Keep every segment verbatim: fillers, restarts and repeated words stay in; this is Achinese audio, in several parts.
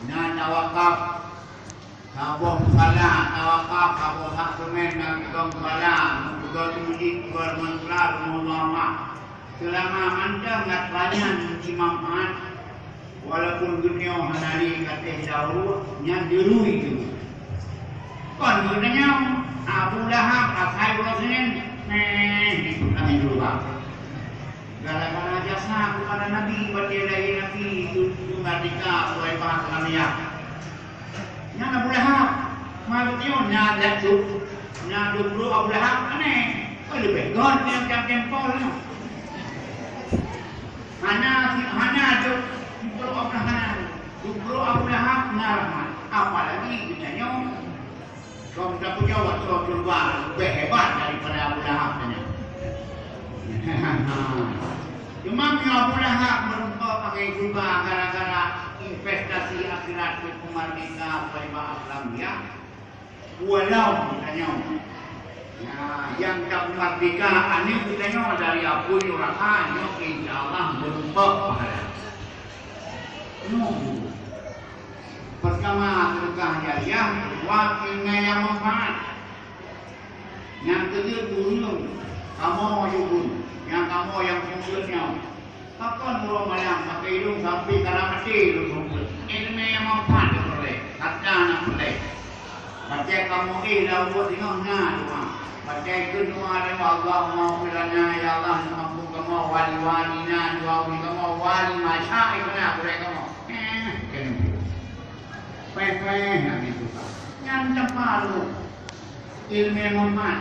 Na tawakaf, saboh musala, tawakaf, saboh sak seumén, na peugöt musala, peugöt meuseujid, peugöt musala, rumoh ulama. Seulama mantong atra nyan meusti manfaat, walaupun geutanyoe hana lé ka teuh daur, nyan deurui teuma. Kon geutanyoe, Abu Lahab asai uroe Senin, meh, di tukang jubah. Gara-gara jasa keupada Nabi, watèe lahé Nabi, tu, tu merdeka, Suwaibah Islamiyah. Nyan Abu Lahab. Maksud nyoe, na dak tu, na dubru Abu Lahab, aneh. Oh, leubeh göt nyang macam tempol nyoe. Hana, hana dubru Abu Lahab, dubru Abu Lahab na rahmat. Apalagi geutanyoe. Kong tapeujaweueb soe keuluwarga leubeh hebat daripada Abu Lahab nyan. Teuma meunyoe Abu Lahab meurumpok angén keuluwarga gara-gara investasi akhirat keu peumerdeka Suwaibah Islamiyah, walau geutanyoe, ya, nyang ka peumerdeka aneuk geutanyoe dari apui nuraka, nyoe insya Allah meurumpok pahala. Nyoe. Peurtama, sedekah jariah, dua, ileumèe nyang manfaat. Nyang keujeuet ureueng kamoe yue beuet, nyang kamoe nyang seumeubeuet nyoe. Pakon uroe malam pakai idong sampai ka maté lôn seumeubeuet? Ileumèe nyang manfaat peureulèe, hareuta na peureulèe. Bacai kamoe éh lam buet singoh na doa. Bacai kheun doa lé, "Allahummaghfir lana, ya Allah, neuampôn kamoe, wali-walidina, dua wali kamoe, wali masyaikhna, gurèe kamoe." Eh, keuneuk. Pèh-pèh nyan itu. Nyan teuma lôn. Ileumèe manfaat.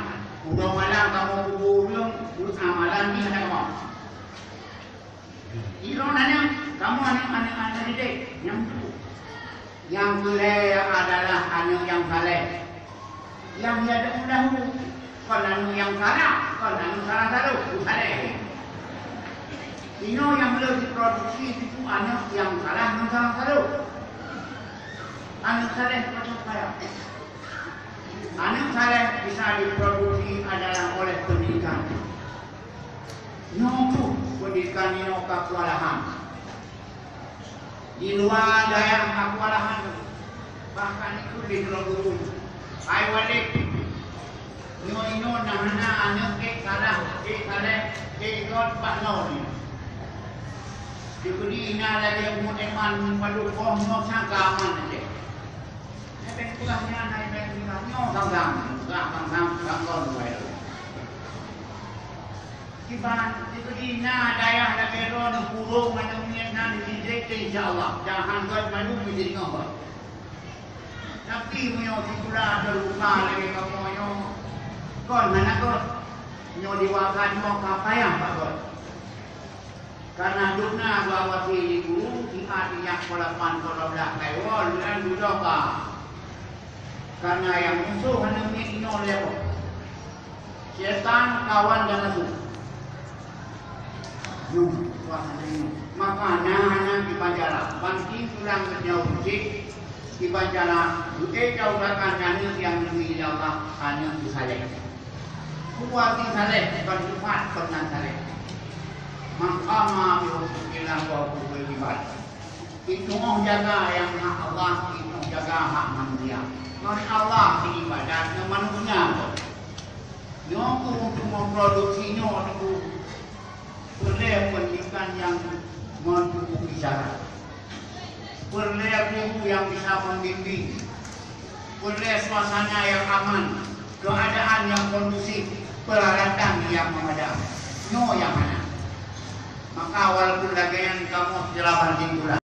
Uroe malam kamoe kubu ureueng, buet amalan jih hana kamoe. Droeneuh nyan, kamoe aneuk-aneuk, aneuk didik, nyang tu. Nyang keulhèe adalah aneuk nyang saleh. Nyang ya dahulu, kon aneuk nyang salah, kon aneuk salah satu, saleh. Inoe nyang le jiproduksi itu aneuk nyang salah ngon salah satu. Aneuk saleh patut kaya. Aneuk saleh bisa diproduksi adalah oleh pendidikan. Nyoe kheueh pendidikan inoe ka kewalahan. Di luwa dayah ka kewalahan, bahkan itu di Pulo Gurun. Hai Walid, nyoe inoe na hana aneuk ék salah, ék saleh, ék göt bak nyoe. Di Pidie na lagèe Ummu Eman padub boh nyoe sangka aman aja. Hai bèk peugah nyan, hai bèk peugah nyoe, sang-sang, peugah sang-sang, sang kon, wahai. Kiban, di Pidie na dayah lagèe droeneuh, purông aneuk miet na dididik, insya Allah. Jangan göt mandum meusidroe göt. Tapi meunyoe sikula teuruka lagèe kamoe nyoe, kon hana göt. Nyoe di Waka nyoe ka payah bak göt. Karena dum na geuawasi lé guru, siat inyak pukul lapan, pukul dua belas kaiwoe, dan dudoe ka. Karena nyang musoh hana miet inoe lé Allah. Syaitan kawan dan nafsu. Nyoe, wah, hana nyoe. Maka na hana dipanjara. Banting tulang keudroe cit dipanjara. Buet taubakan aneuk nyang neubri lé Allah, aneuk saleh. Kuwati saleh, ban sifat peunan saleh. Man qama bi huquqillah wa huquqil ibad. Inoe jaga nyang hak Allah, inoe jaga hak manusia. Ngon Allah ibadat, ngon manusia pun. Nyoe keuh untuk memproduksi nyoe teungku. Peureulèe pendidikan nyang mencukupi syarat. Peureulèe guru nyang bisa membimbing. Peureulèe suasana nyang aman, keadaan nyang kondusif, peralatan nyang memadai. Nyoe nyang hana. Maka walaupun lagèe nyan kamoe sira banding bulan.